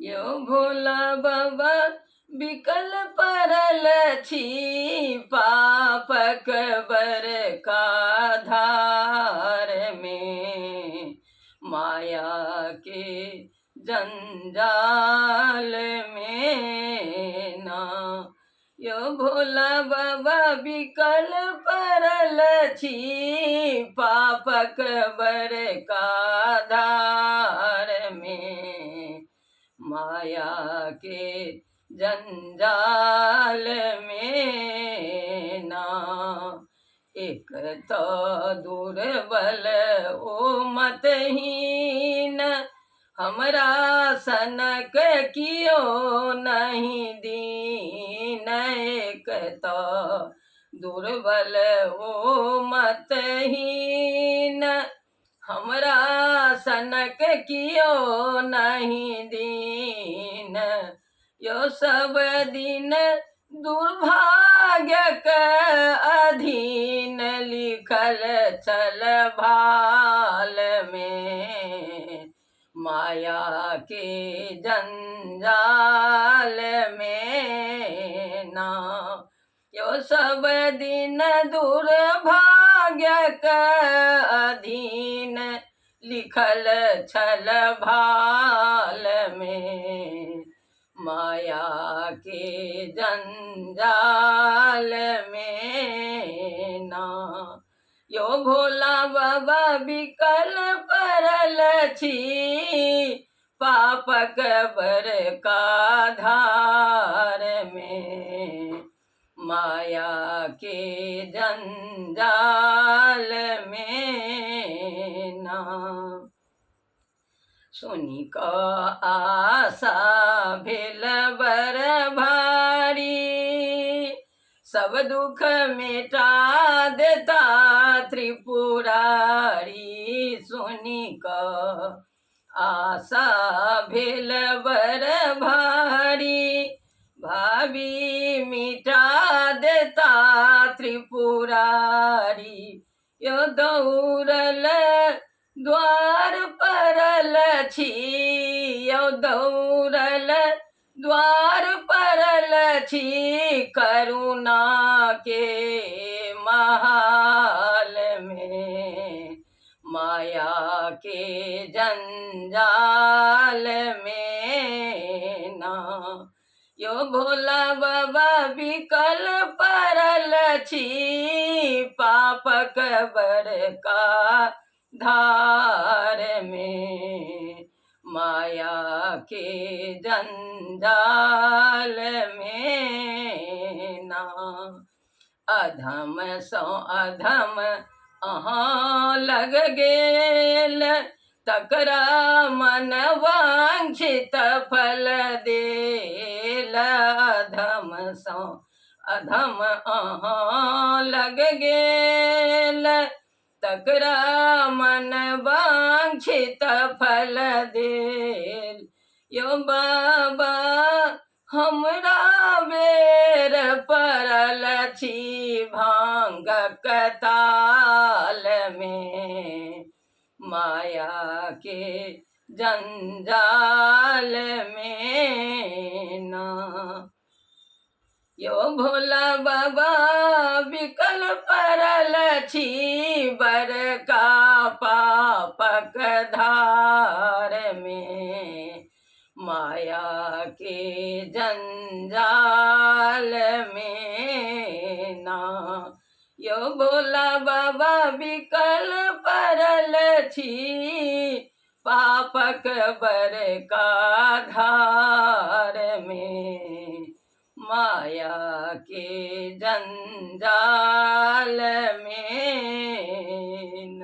यौ भोला बाबा बिकल पड़ल छी पापक बड़का धारमे, मायाके जंजालमे ना। यौ भोला बाबा बिकल पड़ल छी पापक बड़का धारमे, मायाके जंजालमे ना। एक तऽ दुर्बल ओ मतहीन, हमरा सनक कियो नहि दीन। एक तऽ दुर्बल ओ मतहीन, हमरा सनक कियो नहि दीन। यो सब दिन दुर्भाग्यक अधीन लिखल छल भालमे, मायाके जंजालमे ना। यो सब दिन दुर्भाग्यक अधीन लिखल छल भालमे, मायाके जंजालमे ना। यो भोला बाबा बिकल पड़ल छी पापक बड़का धारमे, मायाके जंजालमे ना। सुनि कऽ आशा भेल बड़ भारी, सब दुख मिटा देता त्रिपुरारी। सुनि कऽ आशा भेल बड़ भारी, भाभी मिटा देता त्रिपुरारी। यो दौड़ल द्वार पड़ल छी, यौ दौड़ल द्वार पड़ल छी करुणाके महालमे, मायाके जंजालमे ना। यो भोला बाबा बिकल पड़ल छी पापक बड़का धारमे, मायाके जंजालमे ना। अधम सँ अधम अहाँ लग गेल, तकरा मन वांछित फल देल। अधम सँ अधम अहाँ लग गेल, तकरा मन वांछित फल देल। यौ बाबा हमरा बेर पड़ल छी भाङ्गक तालमे, मायाके जंजालमे ना। यो भोला बाबा बिकल पड़ल छी बड़का पापक धारमे, मायाके जंजालमे ना। यो भोला बाबा बिकल पड़ल छी पापक बड़का धारमे, मायाके जंजालमे